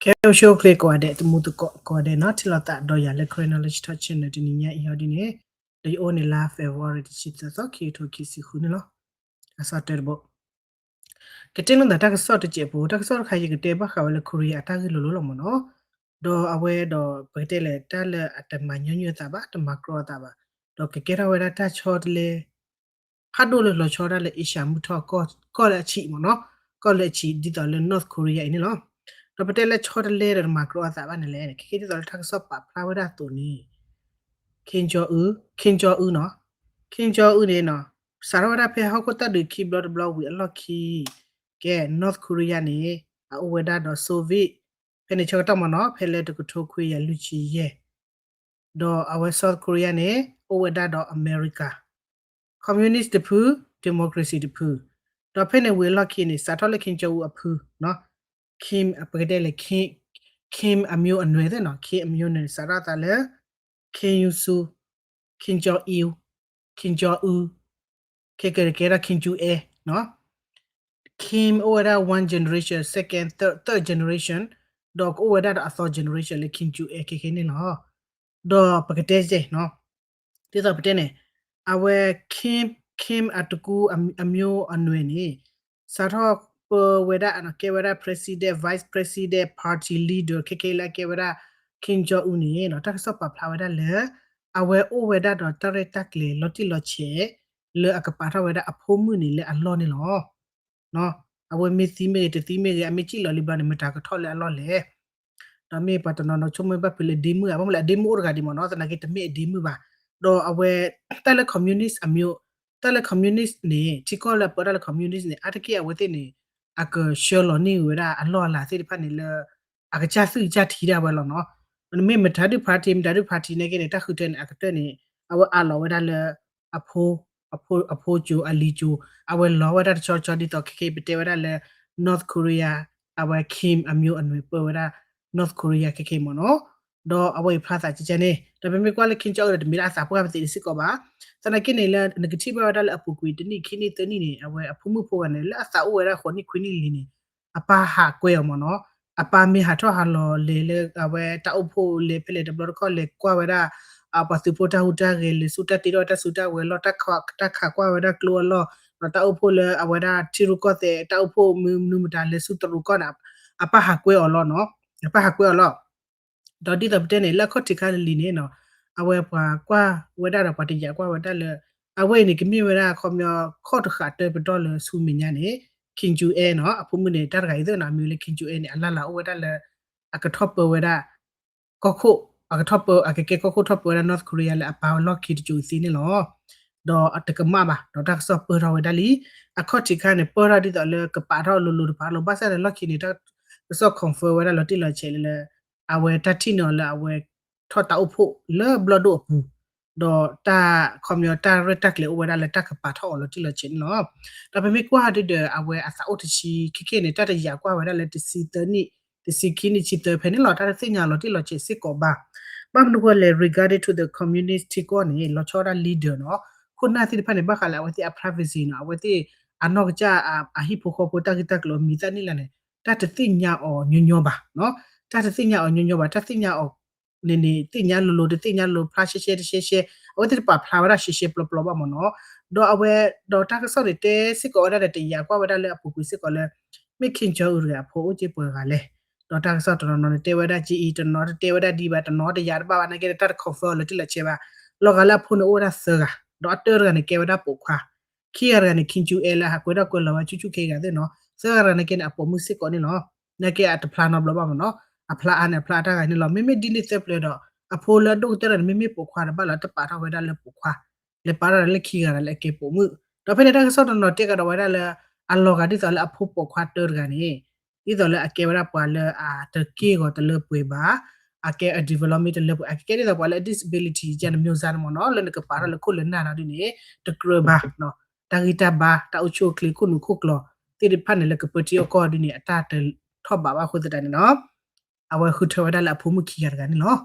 ခဲအိၣ်ဆူၣ်အိၣ်ချ့ကိးဂၤဒဲး သမူသကိးကိးဂၤဒဲးနီၤ ထံၣ်လိာ်သးဒီးယၤလၢ Karen Knowledge Talk Channel တနံၤညါအံၤဟီဒ်န့ၣ်, ဒီးယအိၣ်န့ၣ်လါ February တဆံသၢသီ ခံကထိခံဆံဃုန့ၣ်လီၤ. တၢ်ကစီၣ်တၢတဘိ ကတဲလိာ်သးတၢ်ကစီၣ်တစဲးဖိ, တၢ်ကစီၣ်တခါယကတဲဘၣ်ဃးဝဲလၢ Korea အတၢ်ဂ့ၢ်လိၤလိၤလီၤမ့ၢ်နီၤ. ဒီးအဝဲဒီးပကတဲလဲၣ် တၢ်လၢအတမၤညီနုၢ်အသးဘၣ်, တမၤကြီအသးဘၣ်, ဒီးကကဲထီၣ်ဝဲဒၣ်တၢ်ဆီတလဲ ဖးဒိၣ်လၢလီၤဆီဒၣ်လၢ Asia မုၢ်ထီၣ်ကီၢ်လၢအဆံးမ့ၢ်နီၤ, ကီၢ်လၢအဆံး ဒ်သိးလၢ North Korea အံၤန့ၣ်လီၤ. ဒီးပတဲလၢဆီတလဲဒီးတမၤကြီအသးဘၣ်န့ၣ်လဲၣ်, ခဲကဲဒ်သိးလၢတၢ်ကစီၣ်ပာ်ဖျါဝဲဒၣ်အသိးန့ၣ် Kim Jong Un, Kim Jong Un နီၤ, Kim Jong Un န့ၣ်နီၤ စးထီၣ်ဝဲဒၣ်ဖဲဟီၣ်ခိၣ်တၢ်ဒုးခံဘျီတဘျီဝံၤအလီၢ်ခံ, ကဲ North Korea န့ၣ် အအိၣ်ဝဲဒၣ်ဒီး Soviet ဖဲန့ၣ်ဆၢကတီၢ်မ့ၢ်နီၤ ဖဲလၢတကထိခွံကယၤလွံၢ်ဆံယဲၢ် ဒီးအဝဲ South Korea န့ၣ် အိၣ်ဝဲဒၣ်ဒီးအမဲရကၤ communist တဖု, democracy တဖု, ဒီးဖဲန့ၣ်ဝံၤအလီၢ်ခံန့ၣ် စးထီၣ်လၢ Kim Jong Un အဖု, Kim ပကတဲလဲၣ် Kim, Kim အမျိုးအနွယ်သ့ၣ်နီၤ, Kim အမျိုးအနွယ်န့ၣ် စးထီၣ်သးလၢ Kim Il Sung, Kim Jong Il, Kim Jong Un, ခဲကဲကဲထီၣ် Kim Jong Un နီၤ. Kim အိၣ်ဝဲဒၣ် one generation, second, third, third generation, ဒီးကအိၣ်ဝဲဒၣ်ဒီးအသီ generation လၢ Kim Jong Un ခဲကဲန့ၣ်လီၤ. ဒီးပကတဲစဲနီၤ, ဒ်သိးပတဲန့ၣ် အဝဲ Kim, Kim အတကူအမျိုးအနွယ်န့ၣ် စးထီၣ်ပၢဝဲဒၣ် ကဲဝဲဒၣ် president, vice president, party leader ခဲကဲလၢအကဲဝဲဒၣ် Kim Jong Un န့ၣ် တၢ်ကစီၣ်ပာ်ဖျါဝဲဒၣ်လၢ အဝဲအိၣ်ဝဲဒၣ်ဒီးတၢ်ရဲၣ်တၢ်ကျဲၤလီၤတံၢ်လီၤဆဲး လၢအကပာ်ထီၣ်ဝဲဒၣ်အဖိမုၣ်န့ၣ်လၢအလီၢ်န့ၣ်လီၤ. အဝဲမ့ၢ်သံမ့ၢ်ဂ့ၤ တသံမ့ၢ်ဂ့ၤ အမ့ၢ်စံၣ်လီၤလံဘျီန့ၣ် မတၤကထီၣ်လၢအလီၢ်လဲၣ်. ဒီးမ့ၢ်ပှၤတနီၤနီၤဆိကမိၣ်ဘၣ်ဖုးလၢဒ့မုၣ်ဧါ, ဘၣ်မနုၤလဲၣ် အဒ့မုၣ်အိၣ်တဂၤဒံးမ့ၢ်နီၤ, သနာ်က့တမ့ၢ်အဒ့မုၣ်ဘၣ်. ဒီးအဝဲ တၢ်လၢ communist အမျိုး, တၢ်လၢ communist န့ၣ် ထံကီၢ်လၢအပၢတၢ်လၢ communist န့ၣ် အါတက့ၢ်အဝဲသ့ၣ်န့ၣ် အကဆှၢလီၤန့ၢ်ဝဲဒၣ်အလီၢ်အလၤသ့ၣ်တဖၣ်န့ၣ်လၢ အကစၢ်သွံၣ်ကစၢ်ထံဒၣ်ဝဲလီၤနီၤ. မ့ၢ်မတၤဒုး party မတၤဒုး party န့ၣ်က့န့ၣ် တၢ်ဃုထၢန့ၣ် အကတၢၢ်န့ၣ် အဝဲအးလီၤဝဲဒၣ်လၢ အဖိ, အဖိကၠိအလံၤကၠိ, အဝဲလီၤဝဲဒၣ်တဆီဆီဒ်သိးခဲကဲပတဲဝဲဒၣ်လၢ North Korea, အဝဲ Kim အမျိုးအနွယ်ပၢဝဲဒၣ် North Korea ခဲကဲမ့ၢ်နီၤ. ဒီးအဝဲအံၤဖျါသးကကဲန့ၣ် ဒီးပမ့ၢ်ကွၢ်လၢ Kim Jong Un ဒီးတမ့ၢ်လၢအသးပှၢ်ပသ့ၣ်တစ့ၢ်ကီးဘၣ်. သနာ်က့န့ၣ်လၢနကထံၣ်ဘၣ်ဝဲဒၣ်လၢအပူၤကွံာ်တနံၣ်ခံနံၣ်သၢနံၣ်န့ၣ် အဝဲအဖိမုၣ်ဖိဂၤန့ၣ် လၢအသးအိၣ်ဝဲဒၣ်ဃိးနံၣ်ခွံနံၣ်လံန့ၣ် အပၢ်ဟးကွဲအီၤမ့ၢ်နီၤ. အပၢ်မ့ၢ်ဟးထီၣ်ဟးလီၤလဲၤလၢအဝဲတၢ်အိၣ်ဖှိၣ်လဲၤဖဲလဲၣ်တဘျီတခီၣ်လဲၤကွၢ်ဝဲဒၣ် ပှၤသုးဖိတၢ်ဟူးတၢ်ဂဲၤ လဲၤဆူတၢ်တ့ထီၣ်တၢ်စုတၢ်ဝဲၤလီၢ် တၢ်ခးကွၢ်ဝဲဒၣ်ကျိအလီၢ်, ဒီးတၢ်အိၣ်ဖှိၣ်လၢအဝဲဒၣ်ထံရူၢ်ကီၢ်သဲး တၢ်အိၣ်ဖှိၣ်မနုၤမတၤလဲၤဆူတရူးကီၢ်န့ၣ် အပၢ်ဟးကွဲအီၤလီၤနီၤ. အပၢ်ဟးကွဲအီၤလီၤ. ဒီးဒ်သိးပတဲန့ၣ် လၢအခီၣ်ထံးခါလံၤန့ၣ်နီၤ အဝဲပှၤကွၢ်ဝဲဒၣ်ဒီးပှၤတယာ်ကွၢ်ဝဲဒၣ်လၢ အဝဲအံၤန့ၣ် ကမ့ၢ်ဝဲဒၣ်ခီပညီ ခီၣ်တဃာ်တၢပတီၢ်လၢဆူမဲာ်ညါန့ၣ် Kim Jong Un နီၤ အဖိမုၣ်န့ၣ် တၢ်တဂၤအံၤသ့ၣ်နီၤ အမံၤလၢ Kim Jong Un န့ၣ် အလၢ်လၢ်အိၣ်ဝဲဒၣ်လၢ အကထီၣ်ပၢဝဲဒၣ် ကီၢ်ခိၣ် အကထီၣ်ပၢ အကကဲကီၢ်ခိၣ်ထီၣ်ပၢဝဲဒၣ် North Korea လၢအပၢ်လီၢ်ခံတစိၤအံၤသ့န့ၣ်လီၤ. ဒီးအတကမၣ်ဘၣ် ဒီးတၢ်ကစီၣ်ပၢၢ်ထီၣ်ဝဲဒၣ်လံ. အခီၣ်ထံးခါန့ၣ် ပၢၢ်ထီၣ်ဒ်သိးလၢကပာ်ထီၣ်လိၤလိၤတပာ်လိၤ ဘၣ်ဆၣ်ဒီးလီၢ်ခံန့ၣ် တၢ်ကစီၣ် confirm ဝဲဒၣ်လီၤတံၢ်လီၤဆဲးလၢ အဝဲတၢ်ထံၣ်န့ၢ်အီၤလၢအဝဲထီၣ်တၢ်အိၣ်ဖှိၣ်လၢဘျီၣ်ဒိၣ်အပူၤ ဒီးတၢ်ခီပညီတၢ်ရဲၣ်တၢ်ကျဲၤအိၣ်ဝဲဒၣ်လၢတၢ်ကပာ်ထီၣ်အီၤလီၤတံၢ်လီၤဆဲးန့ၣ်လီၤ. ဒီးပမ့ၢ်ကွၢ်ဒ်ဒီး အဝဲအသးအိၣ်တဆံခံခ့န့ၣ် တၢ်တယာ်ကွၢ်ဝဲဒၣ်လၢတဆံသၢနံၣ် တဆံခံနံၣ် ဆံသၢဖဲန့ၣ်လီၤ. တၢ်တသ့ၣ်ညါလီၤတံၢ်လီၤဆဲးစ့ၢ်ကီးဘၣ်. ဘၣ်မနုၤဃိလဲၣ် regarding to the communist ထံကီၢ်န့ၣ် လီၤဆီဒၣ် leader နီၤ ခိၣ်နၢ်သ့ၣ်တဖၣ်န့ၣ် ဘၣ်ဃးလၢအဝဲသ့ၣ်အ privacy နီၤ အဝဲသ့ၣ်အနီၢ်ကစၢ်အဟံၣ်ဖိဃီဖိတၢ်ဂ့ၢ်တၢ်ကျိၤအမံၤသၣ်န့ၣ်လီၤန့ၣ် တၢ်တသ့ၣ်ညါအီၤညီညီဘၣ်နီၤ တၢ်တသ့ၣ်ညါအီၤညီညီဘၣ် တၢ်သ့ၣ်ညါအီၤ န့ၣ်န့ၣ် သ့ၣ်ညါလိၤလိၤ တသ့ၣ်ညါလိၤ ဖျါရှဲရှဲတရှဲရှဲ အဝဲသ့ၣ်တပာ်ဖျါဝဲဒၣ်ရှဲရှဲပျီပျီဘၣ်မ့ၢ်နီၤ. ဒီးအဝဲ ဒီးတၢ်ကစီၣ်န့ၣ် တဲစ့ၢ်ကီးဝဲဒၣ်ဒီး တယာ်ကွၢ်ဝဲဒၣ်လၢအပူၤကွံာ်စ့ၢ်ကီးလၢ မ့ၢ် Kim Jong Un တဂၤအဖိအိၣ်က့ၤပှဲၤဂၤလဲၣ်. ဒီးတၢ်ကစီၣ်တနီၤနီၤန့ၣ် တဲဝဲဒၣ်ကံအံၤ တနီၤတတဲဝဲဒၣ်ဒ်ဘၣ် တနီၤတယာ်တဘၣ်ဘၣ် နာ်က့ဒီး တၢ်တ confirm လီၤတံၢ်လီၤဆဲးဘၣ်. လီၤဂာ်လၢအဖိန့ၣ်အိၣ်ဝဲဒၣ်သၢဂၤ ဒီးအတၢတဂၤန့ၣ် ကဲဝဲဒၣ်ပိာ်ခွါ, ခံဂၤတဂၤန့ၣ် ခံကၠူအဲလၢဟးကွဲထီၣ်ကွဲလီၤဝဲဆူၣ်ဆူၣ်ခ့ဂၤသ့ၣ်နီၤ, သၢဂၤတဂၤန့ၣ်ကဲန့ၣ် အပိာ်မုၣ်စ့ၢ်ကီးန့ၣ်လီၤ. နာ်က့အတဖျါနီတဘျီဘၣ်မ့ၢ်နီၤ, အဖျါအါန့ၣ် အဖျါအတၢ်ဂၤန့ၣ်လီၤ. မ့မ့ၢ်ဒ်န့ၣ်သၢပျၢၤဒီး အဖိလၢအဒိၣ်ကတၢၢ်န့ၣ် မ့မ့ၢ်ပိာ်ခွါတဘၣ်လီၤ တပာ်ထီၣ်ဝဲဒၣ်လၢပိာ်ခွါ, လဲၤပာ်ထီၣ်လၢခံဂၤတဂၤလၢအကဲပိာ်မုၣ်. ဒီးဖဲန့ၣ်တၢ်ကစီၣ်တနီၤတဲကဒီးဝဲဒၣ်လၢ အလီၤဂာ်ဒ်သိးလၢအဖိပိာ်ခွါတၢတဂၤန့ၣ် ဒ်သိးလၢအကဲဝဲဒၣ်ပှၤလၢအတက့ၢ်ဂီၤတလၢပှဲၤဘၣ်, အကဲအ development တလၢပှဲၤ အကကဲဒ်သိးပှၤလၢ disability ကန့ၣ် မျိုးစားန့ၣ်မ့ၢ်နီၤ လၢနကပာ်ထီၣ်လၢခိၣ်လၢနၢ်နီၤဒ်န့ၣ် တကြၢးဘၣ်, တၢ်ဂံၢ်တၢ်ဘါ တၢ်အိၣ်ဆူၣ်အိၣ်ချ့ ခိၣ်နူာ်ခိၣ်ကျိၤသ့ၣ်တဖၣ်န့ၣ် လၢကပၢထံအီၣ်ကီၢ်ဒ်န့ၣ် အတၢ်တထီၣ်ဘးဘၣ်အဃိသတးန့ၣ်နီၤ အဝဲဃုထၢဝဲဒၣ်လၢအဖိမုၣ်ခံဂၤတဂၤန့ၣ်လီၤ.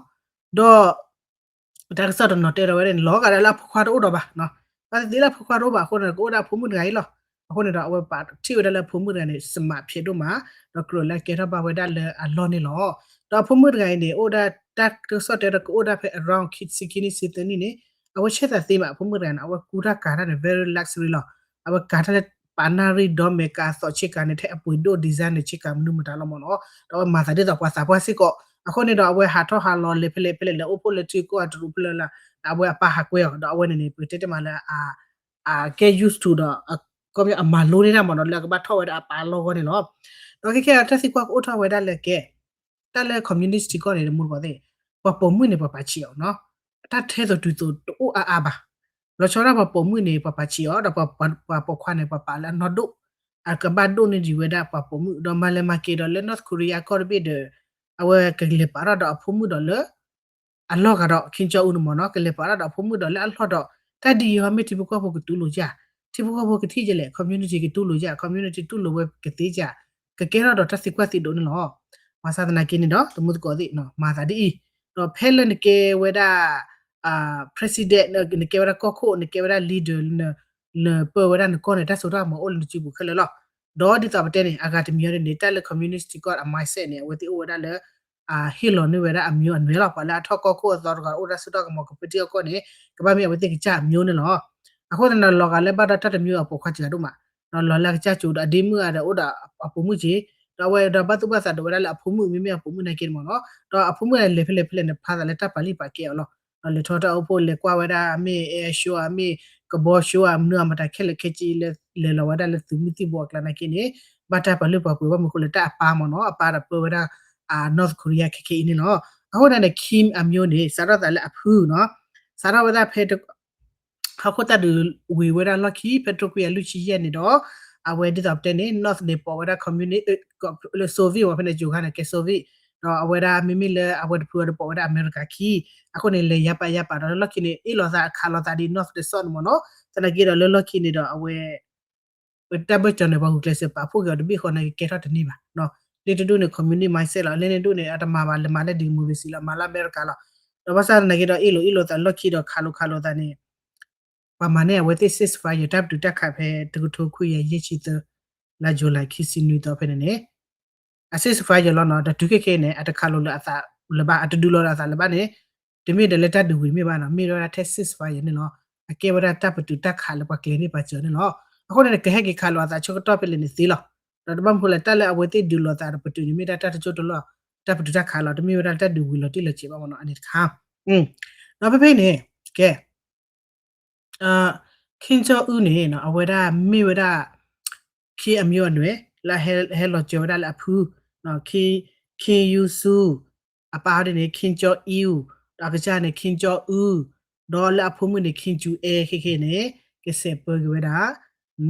ဒီး တၢ်ကစီၣ်တနီၤတဲဒီးဝဲဒၣ်န့ၣ် လီၤဂာ်ဒၣ်လၢအဖိခွါတအိၣ်ဒီးဘၣ်, ဘၣ်သ့ၣ်သ့ၣ်လၢအဖိခွါတအိၣ်ဘၣ်အဃိန့ၣ် ကအိၣ်ဒၣ်အဖိမုၣ်တဂၤအံၤလီၤ. အဃိန့ၣ်ဒီး အဝဲပာ်ထံၣ်ဝဲဒၣ်လၢအဖိမုၣ်တဂၤန့ၣ် စမးဖျဲးဒိၣ်မး, ဒီးကြၢးလၢကဲထီၣ်ဘၣ်ဝဲဒၣ်လၢအလီၢ်န့ၣ်လီၤ. ဒီးအဖိမုၣ်တဂၤအံၤန့ၣ် အိၣ်ဒၣ်တၢ်ကစီၣ်တဲဒီးကအိၣ်ဒၣ်ဖဲ around ခံဆံခံနံၣ် ဆံသၢနံၣ်န့ၣ် အဝဲဆဲးသးသ့မး အဖိမုၣ်တဂၤန့ၣ် အဝဲကူတၢ်ကၤတၢ်န့ၣ် very luxury လီၤ. အဝဲကၤတၢ်လၢပာ်နၣ်ရံၣ်ဒီမဲာ်ကၤ အသီးဆ့ကၤန့ၣ် ထဲအပှ့ၤဒိၣ် design န့ၣ် ဆ့ကၤမနုၤမတၤလီၤမ့ၢ်နီၤ, ဒီးအဝဲမၤသးဒ်သိးပှၤသးပှၢ်စ့ၢ်ကီး, အဃိန့ၣ်ဒီး အဝဲဟးထီၣ်ဟးလီၤလဲၤဖဲလဲၣ်ဖဲလဲၣ် လဲၤအိၣ်ဖှိၣ်လၢထံကီၢ်အတရူးဖဲလဲၣ်လၢ အဝဲအပၢ်ဟးကွဲအီၤ ဒီးအဝဲန့ၣ်န့ၣ် ပကတဲတ့ၢ်မးလၢ အ get used to ဒီး အမၤလိန့ၢ်တၢ်မ့ၢ်နီၤ လၢအကဘၣ်ထီၣ်ဝဲဒၣ်အပၢ်အလီၢ်အဂီၢ်န့ၣ်လီၤ. ဒီးခဲခဲအံၤတၢ်သံကွၢ်ကအိၣ်ထီၣ်ဝဲဒၣ်လၢကဲ တၢ်လၢ communist ထံကီၢ်န့ၣ် တမူတကိးသ့ၣ်, ပှၤပိာ်မုၣ်န့ၣ် ပှၤပာ်ဆံးအီၤနီၤ, တၢ်ထဲသိးတုၤသိးတအိၣ်အါအါဘၣ်. လီၤဆီဒၣ်ပှၤပိာ်မုၣ်န့ၣ် ပှၤပာ်ဆံးအီၤ ဒီးပှၤပိာ်ခွါန့ၣ် ပှၤပာ်လၢအနီၢ်ဒိၣ်, အကဘၣ်ဒိၣ်န့ၢ်ဒံးဝဲဒၣ်ပှၤပိာ်မုၣ် ဒီးမၤလဲၤမၤက့ၤဒီးလၢ North Korea ကီၢ်တဘ့ၣ်ဒီး အဝဲကလဲၤပာ်ထီၣ်ဒီးအဖိမုၣ်ဒီးလၢ အလီၢ်ဂၤဒီး Kim Jong Un န့ၣ်မ့ၢ်နီၤ ကလဲၤပာ်ထီၣ်ဒီးအဖိမုၣ်ဒီးလၢအလီၢ်ဒီး တၢ်ဒ်အံၤဟီမ့ၢ်ထံဖိကီၢ်ဖိကတူၢ်လိာ်ယၤ, ထံဖိကီၢ်ဖိကထံၣ်ယလဲၣ် community ကတူၢ်လိာ်ယၤ community တူၢ်လိာ်ဝဲကသ့ယၤ, ကကဲထီၣ်ဒီးတၢ်သံကွၢ်သံဒိးန့ၣ်လီၤ. ဘၣ်ဆၣ်သနာ်က့န့ၣ်ဒီး တမူတကိးသ့ၣ် မၤသးဒ်အံၤ, ဒီးဖဲလၢနကဲဝဲဒၣ် president နကဲဝဲဒၣ်ကီၢ်ခိၣ် နကဲဝဲဒၣ် leader နပၢဝဲဒၣ်နကီၢ်န့ၣ် တၢ်စိတၢ်ကမီၤအိၣ်လၢနစုပူၤခဲလၢာ်လီၤ. ဒီးဒ်သိးပတဲန့ၣ် အဂၤတမံၤန့ၣ် တၢ်လၢ communist ထံကီၢ်အ mindset န့ၣ် အဝဲသ့ၣ်အိၣ်ဝဲဒၣ်လၢ ဟ့ၣ်လီၤန့ၢ်ဝဲဒၣ်အမျိုးအနွယ်လီၤ. ပှၤလၢအထီၣ်ကီၢ်ခိၣ်အသီတဂၤအိၣ်ဒၣ်ဆူတၢ်ကမီၤကပၢထံအီၣ်ကီၢ်န့ၣ် ကဘၣ်မ့ၢ်အဝဲသ့ၣ်ကစၢ်အမျိုးန့ၣ်လီၤ. အဃိသတးန့ၣ် လီၤဂာ်လၢဘၣ်ဒီးတၢ်တမျိုးအပိာ်ခွါစှၤဒိၣ်မး, ဒီးလီၤလၢအကစၢ်ကၠိဒီးအဒ့မုၣ်အဒီးအိၣ်ဒီးအပိာ်မုၣ်က့ၤ, ဒီးအဝဲဒီးဘၣ်သူၣ်ဘၣ်သးဒိးဝဲဒၣ်လၢအဖိမုၣ် မ့မ့ၢ်အပိာ်မုၣ်နာ်က့န့ၣ်မ့ၢ်နီၤ, ဒီးအဖိမုၣ်လဲၤဖဲလဲၣ်ဖဲလဲၣ်န့ၣ် ဖျါသးလၢတၢ်ပာ်လုၢ်ပာ်ကဲအီၤလီၤ. ဒီးလဲၤထီၣ်တၢ်အိၣ်ဖှိၣ်လဲၤကွၢ်ဝဲဒၣ်မ့ၢ် air show မ့ၢ် ကဘီ show မနုၤအမတၤခဲလၢာ်ခဲဆ့ လဲၤလီၤဝဲဒၣ်လၢသုးမုၢ်သံၣ်ဘိအကျါနာ်က့န့ၣ် ဘၣ်တၢ်ပာ်လုၢ်ပာ်ပှ့ၤဘၣ်မနုၤအဃိလဲၣ် တၢ်အပၢ်မ့ၢ်နီၤ အပၢ်ဒီးပၢဝဲဒၣ် North Korea ခဲခဲအံၤန့ၣ်လီၤ. အဃိန့ၣ် Kim အမျိုးန့ၣ် စးထီၣ်သးလၢအဖုနီၤ, စးထီၣ်ဝဲဒၣ်ဖဲ ဟီၣ်ခိၣ်တၢ်ဒုးဝံၤဝဲဒၣ်လီၢ်ခံ ဖဲတြိကွံာ်အလွံၢ်ဆံယဲၢ်န့ၣ်ဒီး အဝဲဒ်သိးပတဲန့ၣ် North န့ၣ် ပိာ်ဝဲဒၣ် communist လၢ Soviet ဝဲဖဲန့ၣ် ယိၤဟၣ်န့ၣ် ကဲ Soviet ဒီးအဝဲဒၣ်မ့မ့ၢ်လၢအဝဲတဖုအီၤဒီးပိာ်ဝဲဒၣ်အမဲရကၤခံ, အဃိန့ၣ် လဲၤယါပာ်ယါပာ်ဒီးလၢလီၢ်ခံန့ၣ် အ့ၣ်လိာ်သးခးလိာ်သးဒ် North တစီၣ်န့ၣ်မ့ၢ်နီၤ, သနာ်က့ဒီးလၢလီၢ်ခံန့ၣ်ဒီးအဝဲ တၢ်ဘၢၣ်စၢၤန့ၣ် ပှၤဂုာ်ကျဲးစၢးပာ်ဖှိၣ်က့ၤအီၤတဘ့ၣ်ဃီန့ၣ် ကကဲထီၣ်တန့ၢ်ဘၣ်. လၢတဒူၣ်န့ၣ် communist mindset လီၤ, လၢန့ၣ်ဒူၣ်န့ၣ် အတမၤဘၣ် လဲၤမၤလၢ democracy လီၤ, မၤလၢအမဲရကၤလီၤ. ဒီးဘၣ်ဆၣ်သနာ်က့ဒီးအ့ၣ်လိာ်အ့ၣ်လိာ်သးလီၢ်ခံဒီးခးလိာ်ခးလိာ်သးန့ၣ် ပှၤမၤန့ၢ်အဝဲသ့ၣ် ceasefire တၢ်ပတုာ်တၢ်ခးဖဲတကထိခွံကယၤယဲၢ်ဆံသၢ လါ July ခံဆံနွံသီဖဲန့ၣ်န့ၣ် အ ceasefire လီၤနီၤ, ဒီးတုၤခဲခဲအံၤန့ၣ် အတခးလိာ်လၢအသးလၢၤဘၣ်, အတဒုးလိာ်ဒီးအသးလၢၤဘၣ်န့ၣ်, တမ့ၢ်ဒီးလၢတၢ်ဒုးဝံၤတမ့ၢ်ဘၣ်နီၤ, မ့ၢ်ဝဲဒၣ်ထဲ ceasefire န့ၣ်လီၤ. အကဲဝဲဒၣ်တၢ်ပတုာ်တၢ်ခးလၢပှၤကျဲၤန့ၢ်ပှၤစၢၤန့ၣ်လီၤ. အဃိန့ၣ် ကဟဲက့ၤခးလိာ်အသးဆၢကတီၢ်ဖဲလဲၣ်န့ၣ်သ့လီၤ. ဒီးတဘၣ်မနုၤဃိလဲၣ် တၢ်လၢအဝဲသ့ၣ်ဒုးလိာ်သးဒီးပတုာ်န့ၣ် မ့ၢ်ဒၣ်တၢ်တစိၢ်တလီၢ်, တၢ်ပတုာ်တၢ်ခးလီၤ, တမ့ၢ်ဝဲဒၣ်တၢ်ဒုးဝံၤလီၤတံၢ်လီၤဆဲးဘၣ်မ့ၢ်နီၤ, အန့ၣ်တခါ ဒီးဖဲဖဲအံၤန့ၣ် ကဲ Kim Jong Un န့ၣ် အဝဲဒၣ်မ့ၢ်ဝဲဒၣ် Kim အမျိုးအနွယ် လၢဟဲလီၤစၢၤဝဲဒၣ်လၢအဖု Kim Kim Jong Su အပၢ်ဟီဒ်န့ၣ် Kim Jong Il ဒီးအကစၢ်န့ၣ် Kim Jong Un ဒီးလၢအဖိမုၣ်န့ၣ် Kim Jong Ae ခဲခဲန့ၣ် ကစဲးပၢက့ၤဝဲဒၣ်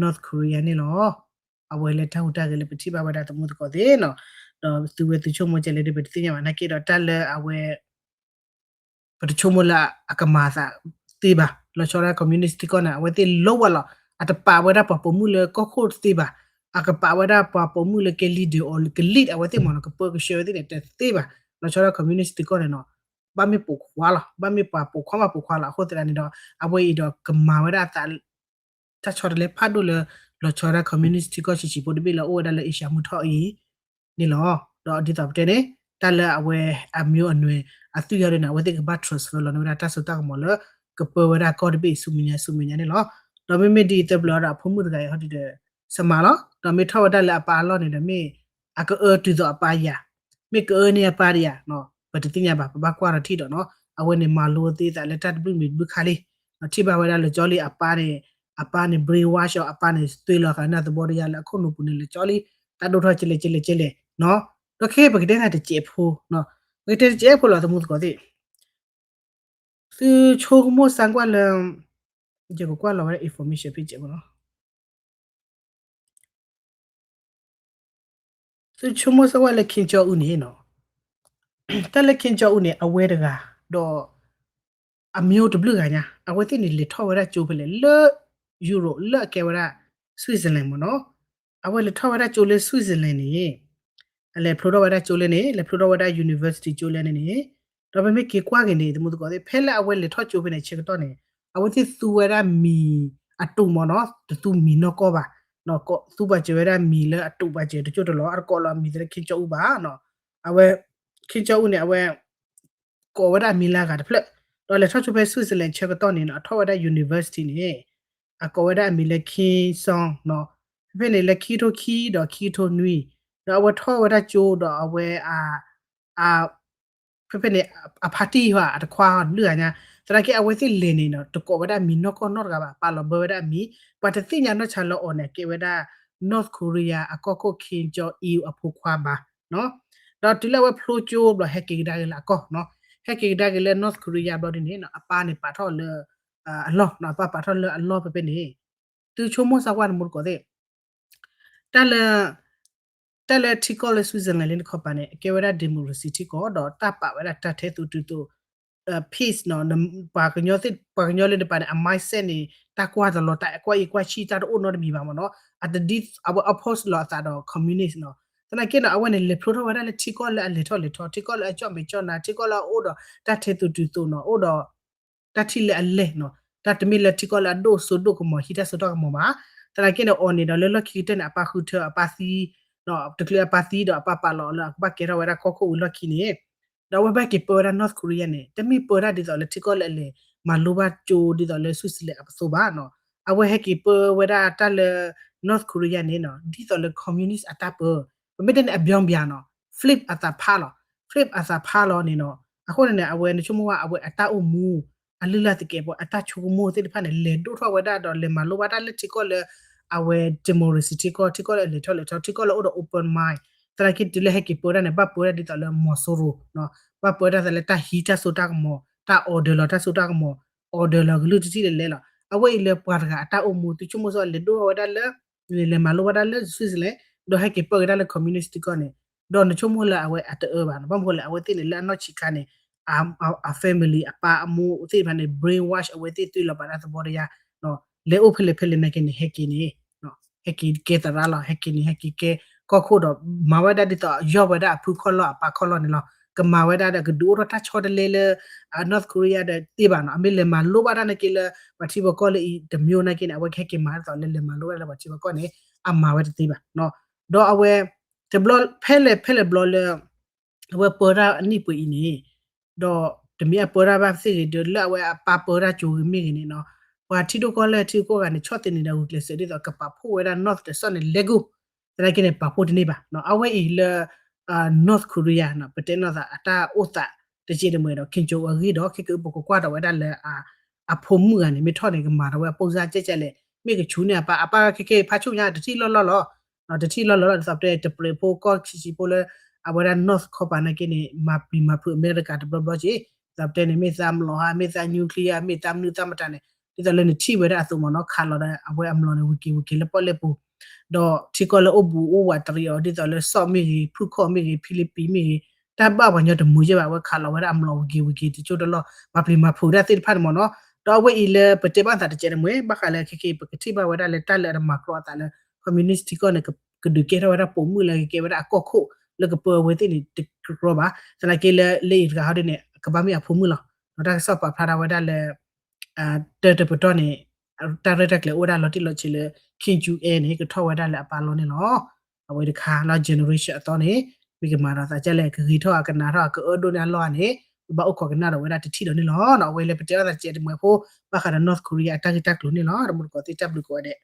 North Korea န့ၣ်လီၤ. အဝဲလၢတၢ်ဟူးတၢ်ဂဲၤလၢပထံၣ်ဘၣ်ဝဲဒၣ်သမူသကိးသ့ၣ်နီၤ, ဒီးသုဝဲသုဆိကမိၣ်ကဲလဲၣ်ဒီး ပတသ့ၣ်ညါဘၣ်နာ်က့ဒီး တၢ်လၢအဝဲ ပတဆိကမိၣ်လၢအကမၤအသးသ့ဘၣ်. လီၤဆီဒၣ် communist ထံကီၢ်န့ၣ် အဝဲသ့ၣ်လီဝဲလီၤ. အတပာ်ဝဲဒၣ်ပှၤပိာ်မုၣ်လၢကီၢ်ခိၣ်တသ့ဘၣ်. အကပာ်ဝဲဒၣ်ပှၤပိာ်မုၣ်လၢကဲ leader အီၤ က lead အဝဲသ့ၣ်မ့ၢ်နီၤ, ကပၢကဆှၢဝဲသ့ၣ်န့ၣ် တသ့ဘၣ်. လီၤဆီဒၣ် communist ထံကီၢ်န့ၣ်နီၤ, ဘၣ်မ့ၢ်ပိာ်ခွါလီၤ. ဘၣ်မ့ၢ်ပှၤပိာ်ခွါမးပိာ်ခွါလီၤ. အဃိသတးန့ၣ်ဒီး အဝဲအံၤဒီးကမၤဝဲဒၣ်အသး တၢ်ဆီတလဲဖးဒိၣ်လၢ လီၤဆီဒၣ် communist ထံကီၢ်ဆံးဆံးဖိတဘ့ၣ်လၢအိၣ်ဝဲဒၣ်လၢ Asia မုၢ်ထီၣ်အံၤန့ၣ်လီၤ. ဒီးဒ်သိးပတဲန့ၣ် တၢ်လၢအဝဲအမျိုးအနွယ် အသွံၣ်ယီၤဒ်န့ၣ် အဝဲသ့ၣ်ကဘၣ် transfer လီၤန့ၢ်ဝဲဒၣ်တၢ်စိတၢ်ကမီၤလၢ ကပၢဝဲဒၣ်ကီၢ်တဘ့ၣ်ဆူမဲာ်ညါဆူမဲာ်ညါန့ၣ်လီၤ. ဒီးမ့မ့ၢ်ဒ်အံၤသၢပျၢၤဒီးအဖိမုၣ်တဂၤအံၤဟီဒ်ဒီး စမၤလီၤ. ဒီးမ့ၢ်ထီၣ်ဝဲဒၣ်လၢအပၢ်အလီၢ်န့ၣ်ဒီးမ့ၢ် အကအၢတုၤသိးအပၢ်ယၤ မ့ၢ်ကအၢန့ၢ်အပၢ်ဒံးဧါ, ပတသ့ၣ်ညါဘၣ်, ပဘၣ်ကွၢ်ဒီးထံၣ်ဒီးနီၤ, အဝဲန့ၣ်မၤလိသ့သးလၢတၢ်တဘျုးမံၤတဘျုးခါလံ, ထံၣ်ဘၣ်ဝဲဒၣ်လၢကၠီလံအပၢ်န့ၣ်, အပၢ်န့ၣ် brainwash အီၤ, အပၢ်န့ၣ် သွ့လီၤဃာ်န့ၢ်သဘီတယါလၢအခိၣ်နူာ်ပူၤန့ၣ်လၢကၠီလံ, တၢ်ဒိၣ်ထီၣ်ကလဲာ်ကလဲာ်ကလဲာ်နီၤ, ဒီးခဲအံၤပကတဲတၢ်တစဲးဖိ, ပကတဲတစဲးဖိလီၤ သမူသကိးသ့ၣ် သုဆိကမိၣ်စၢ်ကွၢ်လၢ, ယကကွၢ်လီၤဝဲဒၣ် information ဖဲစဲးဖိနီၤ, သုဆိကမိၣ်စၢ်ကွၢ်လၢ Kim Jong Un န့ၣ်နီၤ, တၢ်လၢ Kim Jong Un န့ၣ် အဝဲတဂၤ, ဒီး အမျိုးတဘျုးဂၤညါ, အဝဲသ့ၣ်န့ၣ်လဲၤထီၣ်ဝဲဒၣ်ကၠိဖဲလဲၣ်, လၢ Europe လၢအကဲဝဲဒၣ် Switzerland မ့ၢ်နီၤ, အဝဲလဲၤထီၣ်ဝဲဒၣ်ကၠိလၢ Switzerland န့ၣ်, အလဲၤဖျိထီၣ်ဝဲဒၣ်ကၠိလၢန့ၣ်, လဲၤဖျိထီၣ်ဝဲဒၣ် university ကၠိလၢန့ၣ်န့ၣ်, ဒီးပမ့ၢ်က့ၤကွၢ်က့ၤန့ၣ် သမူသကိးသ့ၣ် ဖဲလၢအဝဲလဲၤထီၣ်ကၠိဖဲန့ၣ်ဆၢကတီၢ်န့ၣ်, အဝဲသ့ၣ်သူဝဲဒၣ်မံၤအတူးမ့ၢ်နီၤ, တသူမံၤနီၢ်ကီၢ်ဘၣ်, သူပာ်စၢၤဝဲဒၣ်မံၤလၢအတူးပာ်စၢၤတကၠိတလီၤ, အတကိးလီၤမံၤသ့လၢ Kim Jong Un ဘၣ်, အဝဲ Kim Jong Un န့ၣ် အဝဲ ကိးဝဲဒၣ်အမံၤလၢအဂၤတဖျၢၣ်, ဒီးလဲၤထီၣ်ကၠိဖဲ Switzerland ဆၢကတီၢ်န့ၣ်နီၤ, အထီၣ်ဝဲဒၣ် university န့ၣ်, အကိးဝဲဒၣ်အမံၤလၢ Kim Song နီၤ, ဖဲဖဲန့ၣ်လၢခံကထိခံဒီးခံကထိနွံ, ဒီးအဝဲထီၣ်ဝဲဒၣ်ကၠိဒီးအဝဲ အ ဖဲဖဲန့ၣ် အဖါတံၢ်ဟီ အတခွါဟီတဘျုးဂၤညါ, သနာ်က့အဝဲသ့ၣ်လဲၤန့ၣ်နီၤ တကိးဝဲဒၣ်မံၤနီၢ်ကီၢ်နီတဂၤဘၣ်, ပာ်လီၤဘၢဝဲဒၣ်အမံၤ, ပှၤတသ့ၣ်ညါနီၢ်ဆါလၢအီၤန့ၣ် ကဲဝဲဒၣ် North Korea အကီၢ်ခိၣ် Kim Jong Il အဖိခွါဘၣ်နီၤ, ဒီးတုၤလၢအဝဲဖျိကၠိဘျီ ဟဲက့ၤကဒါက့ၤလၢအကီၢ်နီၤ, ဟဲက့ၤကဒါက့ၤလၢ North Korea ဘျီဒ်န့ၣ်နီၤ အပၢ်န့ၣ်ပာ်ထီၣ်လၢ အလီၢ်နီၤ, အပၢ်ပာ်ထီၣ်လၢအလီၢ်ဖဲဖဲန့ၣ်, သုဆိကမိၣ်စၢ်ကွၢ် သမူသကိးသ့ၣ် တၢ်လၢ တၢ်လၢထံကီၢ်လၢ Switzerland လၢနခီပၤန့ၣ် အကဲဝဲဒၣ် democracy ထံကီၢ် ဒီးတၢ်ပာ်ဝဲဒၣ်တၢ်ထဲသိးတုၤသိး peace နီၤ, ပှၤကညီသ့ၣ် ပှၤကညီလၢနပၤန့ၣ် အ mindset န့ၣ် တၢ်ကွၢ်တလီၤ တၢ်ကွၢ်အံၤကွၢ်ဆံး တၢ်တအိၣ်နီတမံၤဘၣ်မ့ၢ်နီၤ, အတဒ် အဝဲ oppose လီၤအသးဒီး communist နီၤ, သနာ်က့နီၤ အဝဲန့ၣ်လဲၤဖျိထီၣ်ဝဲဒၣ်လၢထံကီၢ်လၢအလဲၤထီၣ်လဲၤထီ ထံကီၢ်လၢအကၠီၣ်မဲာ်ကၠီၣ်နါ ထံကီၢ်လၢအအိၣ်ဒီးတၢ်ထဲသိးတုၤသိးနီၤ, အိၣ်ဒီး တၢ်ထံၣ်လၢအလဲၢ်နီၤ, တၢ်တမ့ၢ်လၢထံကီၢ်လၢအဒိၣ်စိဒိၣ်ကမီၤ ဟံးတၢ်စိတၢ်ကမီၤဘၣ်, သနာ်က့န့ၣ် အီၤန့ၣ်ဒီးလၢလီၢ်ခံကတၢၢ်န့ၣ် အပၢ်ဃုထၢအပၢ်သံ, တချုးအပၢ်သံဒီးအပၢ်ပာ်လီၤလၢအကဘၣ်ကဲထီၣ်ဝဲဒၣ်ကီၢ်ခိၣ်ဝံၤလီၢ်ခံန့ၣ်, ဒီးအဝဲဘၣ်က့ၤပၢဝဲဒၣ် North Korea န့ၣ် တမ့ၢ်ပၢတၢ်ဒ်သိးလၢထံကီၢ်လၢအလဲၤမၤလိဘၣ်ကၠိဒ်သိးလၢ Switzerland အပသိးဘၣ်နီၤ, အဝဲဟဲက့ၤပၢဝဲဒၣ်တၢ်လၢ North Korea န့ၣ်နီၤ ဒ်သိးလၢ communist အတၢ်ပၢ, ပမ့ၢ်တဲန့ၣ် အဘျီဘျီနီၤ flip အသးဖးလီၤ, flip အသးဖးလီၤန့ၣ်နီၤ, အဃိန့ၣ်န့ၣ် အဝဲနဆိကမိၣ်ဝဲ အဝဲအတၢ်အိၣ်မူ အလုၢ်လၢ်သကဲးပဝး အတၢ်ဆိကမိၣ်သ့ၣ်တဖၣ်န့ၣ် လဲၤဒိၣ်ထီၣ်ဝဲဒၣ်ဒီးလဲၤမၤလိဘၣ်တၢ်လၢထံကီၢ်လၢ အဝဲ democracy ထံကီၢ် ထံကီၢ်လၢအလဲၤထီၣ်လဲၤထီ ထံကီၢ်လၢအအိၣ်ဒီး open mind, သနာ်က့တုၤလၢဟဲက့ၤပၢတၢ်န့ၣ် ဘၣ်ပၢတၢ်ဒ်သိးလၢ မီၤစိရိၤနီၤ, ဘၣ်ပၢတၢ်သးလၢတၢ်ဟံးတၢ်စိတၢ်ကမီၤ တၢ် order လီၤတၢ်စိတၢ်ကမီၤ order လီၤကလုၢ်တထံၣ်လဲၤလဲၤလီၤ, အဝဲအံၤလၢပှၤတဂၤအတၢ်အိၣ်မူ သုဆိကမိၣ်စ့ၢ်လဲၤဒိၣ်ထီၣ်ဝဲဒၣ်လၢ လဲၤမၤလိဘၣ်တၢ်လၢ Switzerland ဒီးဟဲက့ၤပၢက့ၤတၢ်လၢ communist ထံကီၢ်န့ၣ်, ဒီးနဆိကမိၣ်လၢအဝဲအတအၢဘၣ်နီၤ, ဘၣ်မနုၤလဲၣ် အဝဲသ့ၣ်န့ၣ်လၢအနီၢ်ဆံးခါန့ၣ် အ အ family အပၢ်အမိၢ်သ့ၣ်တဖၣ်န့ၣ် brainwash အဝဲသ့ၣ် သွ့လီၤပာ်တၢ်သဘီတယါ, လဲၤအိၣ်ဖဲလဲၣ်ဖဲလဲၣ်နာ်က့န့ၣ် ဟဲက့ၤန့ၣ် ဟဲက့ၤကဲသရၣ်လီၤ ဟဲက့ၤန့ၣ် ဟဲက့ၤကဲကီၢ်ခိၣ်ဒီး မၤဝဲဒၣ်ဒ်သိးယီၢ်ဝဲဒၣ်အဖုခီၣ်လီၢ်အပၢ်ခီၣ်လီၢ်န့ၣ်လီၤ, ကမၤဝဲဒၣ်ဒီးကဒုးအိၣ်ထီၣ်တၢ်ဆီတလဲလၢ North Korea ဒီးသ့ဘၣ်နီၤ, အမ့ၢ်လဲၤမၤလိဘၣ်တၢ်နာ်က့လၢ ပှၤထံပှၤကီၢ်လၢအံၤတမျိုးနာ်က့န့ၣ် အဝဲကဟဲက့ၤမၤဒ်သိးလၢလဲၤမၤလိဘၣ်တၢ်လၢပှၤထံပှၤကီၢ်န့ၣ် အမၤဝဲတသ့ဘၣ်နီၤ, ဒီးအဝဲ တဘျီဖဲလဲၣ်ဖဲလဲၣ်ဘျီလၢ အဝဲပၢတၢ်အနံၣ်ပှဲၤအံၤန့ၣ်, ဒီးတမ့ၢ်အပၢတၢ်ဘၣ်သ့ၣ်ဂ့ၤ ဒီးလၢအဝဲအပၢတၢ်ကၠိဂ့ၤမ့ၢ်ဂ့ၤန့ၣ်နီၤ, ပှၤထံဒိၣ်ကီၢ်လဲၢ်ထံကီၢ်ဂၤန့ၣ် ဆီၣ်သနံးဒီးဂုာ်ကျဲးစၢးဒ်သိးကပာ်ဖှိၣ်ဝဲဒၣ် North တစဲးန့ၣ် လဲၤကိၢ်, သနာ်က့န့ၣ် ပာ်ဖှိၣ်တန့ၢ်ဘၣ်နီၤ, အဝဲအံၤလၢ North Korea နီၤ ပတဲနီၢ်သးအတၢ်အိၣ်သးတစဲးတမှဲၤဒီး Kim Jong Un အဂ့ၢ်ဒီး ခဲကပကကွၢ်ဒီးဝဲဒၣ်လၢ အဖိမုၣ်ဂၤန့ၣ် မ့ၢ်ထီၣ်န့ၣ် ကမၤဒီးဝဲအပိၢ်စၢ်ကဲကဲလဲၣ်, မ့ၢ်ကဆူန့ၢ်အပၢ်, အပၢ်ခဲကဲဖးဆူညါ တထံၣ်လီၢ်လီၢ်လီၤ, တထံၣ်လီၢ်လီၢ်လီၤ ဒ်သိးပတဲ တပျဲးဖိကီၢ်ဆံးဆံးဖိလၢ အဝဲဒၣ် North ခီပၤနာ်က့န့ၣ် မၤပျံၤမၤဖုးအမဲရကၤတဘျီဘျီက့ၤ, ဒ်သိးပတဲန့ၣ် မ့ၢ်သးမျိာ်ဟါ မ့ၢ်သး nuclear မ့ၢ်သးမနုၤသးမတၤန့ၣ် ဒ်သိးလၢနထံၣ်ဝဲဒၣ်အသိးမ့ၢ်နီၤ ခးလီၤဒီး အဝဲအမျိာ်န့ၣ်ဝံၤက့ၤဝံၤက့ၤလၢပီၣ်လဲၣ်ပူၤ, ဒီးထံကီၢ်လၢအိၣ်ဘူးအိၣ်ဝးတရံးအီၤ ဒ်သိးလၢ စီၣ်မ့ၢ်ဂ့ၤ ဖုၣ်ခီၣ်မ့ၢ်ဂ့ၤ ဖံလံးပံးမ့ၢ်ဂ့ၤ တၢ်ဘၣ်ပှၤကညီတမုာ်ယဲၢ်ဘၣ် အဝဲခးလီၤဝဲဒၣ်မျိာ်ဝံၤက့ၤဝံၤက့ၤ တကၠိတလီၢ် ပာ်ပျံၤမၤဖုးဝဲဒၣ်သ့ၣ်တဖၣ်န့ၣ်မ့ၢ်နီၤ, ဒီးအဝဲအံၤလၢပတဲဘၣ်သးတစဲးတမှဲၤ ဘၣ်ဃးလၢခဲက့ၤ ပကထံၣ်ဘၣ်ဝဲဒၣ်လၢတၢ်လၢအတမၤကြီအသးလၢ communist ထံကီၢ်န့ၣ် ကဒုးကဲထီၣ်ဝဲဒၣ်ပိာ်မုၣ်လၢကကဲဝဲဒၣ်အကီၢ်ခိၣ် လၢကပၢအဝဲသ့ၣ်န့ၣ် တကြၢးဘၣ်, သနာ်က့လၢ လၢအံၤတဂၤဟီဒ်န့ၣ် ကဘၣ်မ့ၢ်အဖိမုၣ်လီၤ, ဒီးတၢ်ကစီၣ်ပာ်ဖျါထီၣ်ဝဲဒၣ်လၢ တၢ်တပတီၢ်န့ၣ် တၢ်ရဲၣ်တၢ်ကျဲၤအိၣ်ဝဲဒၣ်လီၤတံၢ်လီၤဆဲးလၢ Kim Jong Un န့ၣ် ကထီၣ်ဝဲဒၣ်လၢအပၢ်လီၢ်န့ၣ်လီၤ. အဝဲတခါလၢ generation အသီန့ၣ် မ့ၢ်ကမၤဒီးသးဒ်လဲၣ် ကဂ့ၤထီၣ်အကနၣ်ထီၣ်အကအၢဒိၣ်န့ၢ်အလီၢ်န့ၣ် ပဘၣ်အိၣ်ခိးကနၣ်ဒီးဝဲဒၣ်တထံၣ်ဒီးန့ၣ်လီၤ. အဝဲလၢပတဲအီၤသးတစဲးတမှဲၤဖိ ဘၣ်ဃးဒီး North Korea အတၢ်ဂ့ၢ်တၢ်ကျိၤန့ၣ်လီၤ. ဒီးမုၢ်တကိးသ့ၣ်တၢ်ဘျုးကိးဂၤဒဲး